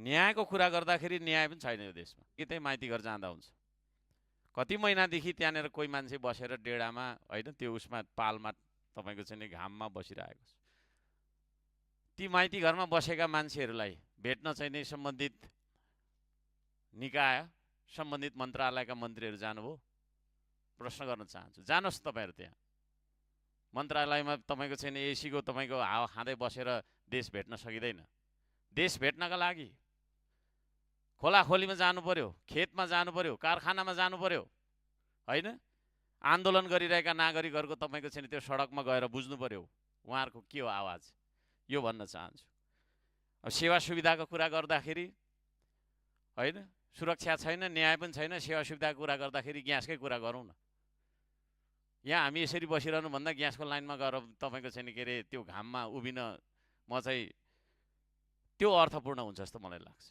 न्यायको कुरा गर्दाखेरि न्याय पनि छैन यो देशमा। कि त्यही माइती घर जाँदा हुन्छ। कति महिनादेखि त्यहाँनिर कोही मान्छे बसेर डेढामा होइन त्यो उसमा पालमा तपाईँको चाहिँ नि घाममा बसिरहेको छ। ती माइती घरमा बसेका मान्छेहरूलाई भेट्न चाहिँ नि सम्बन्धित निकाय सम्बन्धित मन्त्रालयका मन्त्रीहरू जानुभयो? प्रश्न गर्न चाहन्छु। जानुहोस् तपाईँहरू त्यहाँ मन्त्रालयमा तपाईँको चाहिँ नि एसीको तपाईँको हावा खाँदै बसेर देश भेट्न सकिँदैन। देश भेट्नका लागि खोलाखोलीमा जानु पर्यो, खेतमा जानु पर्यो, कारखानामा जानु पर्यो होइन। आन्दोलन गरिरहेका नागरिकहरूको तपाईँको चाहिँ त्यो सडकमा गएर बुझ्नु पर्यो उहाँहरूको के हो आवाज, यो भन्न चाहन्छु। अब सेवा सुविधाको कुरा गर्दाखेरि होइन सुरक्षा छैन, न्याय पनि छैन, सेवा सुविधाको कुरा गर्दाखेरि ग्यासकै कुरा गरौँ न। यहाँ हामी यसरी बसिरहनुभन्दा ग्यासको लाइनमा गएर तपाईँको चाहिँ के अरे त्यो घाममा उभिन म चाहिँ त्यो अर्थपूर्ण हुन्छ जस्तो मलाई लाग्छ।